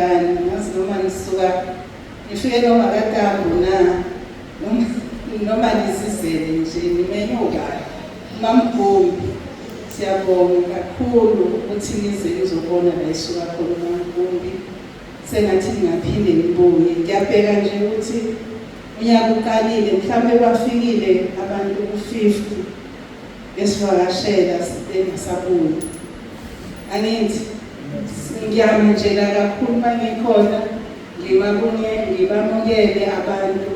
kanjani, ngazi noma nisuka nifike noma kakambo na noma nizizele nje nimenywe ubani. MaMgumbi, siyabonga kakhulu ukuthi nize nizobona la isuka khona uMaMgumbi. Sengathi ningaphinde nibuye. Ngiyabheka nje ukuthi unyaka uqalile, mhlawumbe bafikile abantu ku-50 besivakashela bengasabuyi. Angithi ngiyama nje la kakhulu uma ngikhona ngibabunye ngibamukele abantu,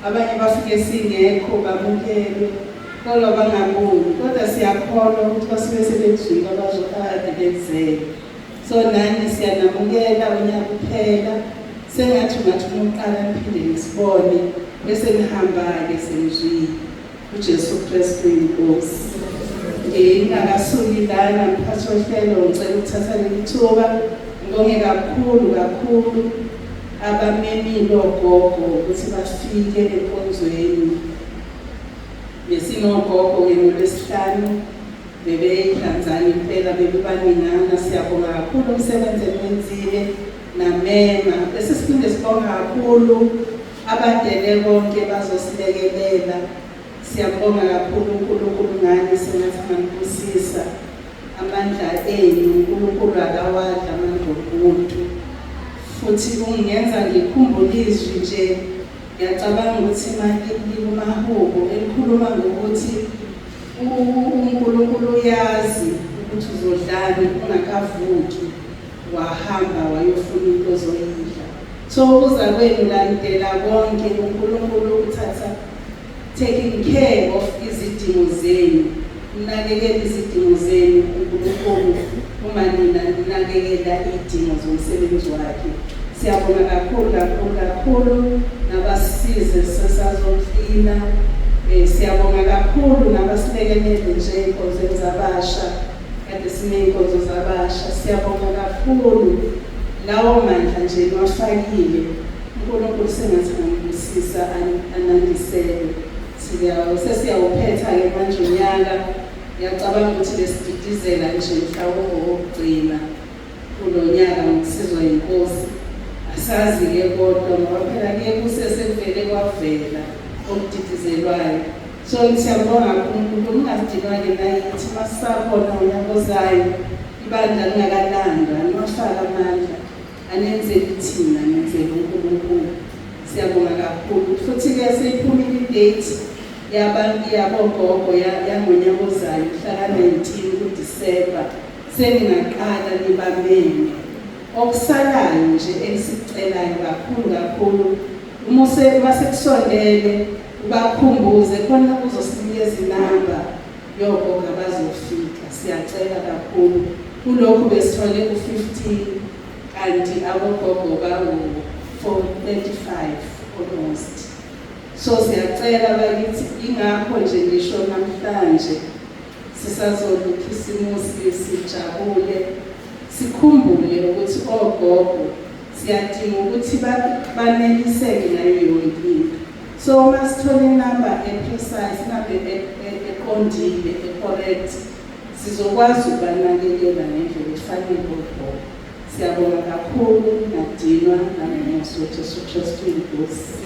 abanye bafike singekho bamukelwe kodwa bangabuyi, kodwa siyakholwa ukuthi basuke sebezwile abazokade benzele. So nani siyanamukela unyaka uphela, sengathi ungathi uma uqala niphinde nisibone bese nihamba-ke senizwile uJesu Kristu inkosi. Ngingakasuki lana mphathi wohlelo, ngicela ukuthatha leli thuba ngibonge kakhulu kakhulu abamemile ogogo ukuthi bafike enkonzweni. Besinogogo-ke ngoLwesihlanu bebeyidlanzana impela, bebebaningana. Siyabonga kakhulu umsebenzi eniwenzile namema. Bese siphinde sibonga kakhulu abadele konke bazosilekelela. Siyabonga kakhulu uNkulunkulu ngani, sengathi anganibusisa amandla enu. uNkulunkulu akawadli amandla omuntu, futhi ungenza ngikhumbule izwi nje, ngiyacabanga ukuthi likumahubo elikhuluma ngokuthi uNkulunkulu uyazi ukuthi uzodlani ungakavuki wahamba wayofuna into ozoyidla. So ukuza kwenu landela konke, uNkulunkulu uthatha taking care of izidingo zenu, unakekela izidingo zenu uNkulunkulu uma nina ninakekela izidingo zomsebenzi wakhe. Siyabonga kakhulu kakhulu kakhulu nabasisize sesazoklina. Siyabonga kakhulu nabasilekelele nje ey'nkonzweni zabasha, kade siney'nkonzo zabasha. Siyabonga kakhulu lawo mandla nje niwafakile, uNkulunkulu sengathi anganibusisa anandisele. Sesiyawuphetha-ke manje unyaka, ngiyacabanga ukuthi besididizela nje mhlawumbe okokugcina kulo nyaka ngokusizwa yinkosi. Asazi-ke kodwa ngoba phela kuye kuse sekuvele kwavela okudidizelwayo. So siyabonga kakhulu uNkulunkulu, ningasidinwa-ke nayithi masisakhona ngonyaka ozayo, ibandla lingakalandwa, niwafake amandla, anenzeli thina, nenzele uNkulunkulu. Siyabonga kakhulu. Futhi-ke seyiphumile idate yabantu yabogogo yangonyaka ozayo, mhla ka-19 kuDisemba, seningaqala nibameme. Okusalayo nje engisicelayo kakhulu kakhulu, uma sekusondele ubakhumbuze khona uzosinikeza inamba yogogo abazofika. Siyacela kakhulu, kulokhu besithole ku-15 kanti abogogo bangu-435 almost. So siyacela bakithi, ingakho nje ngisho namhlanje sisazokukhisimusi sijabule, sikhumbule ukuthi ogogo siyadinga ukuthi baneliseke ngayo yonke into. So uma sithola inamba e-precise, inamba eqondile, e-correct, sizokwazi ukubanakekela ngendlela efanele ogogo. Siyabonga kakhulu, nadinwa nangomusa weJesu Kristu inkosi.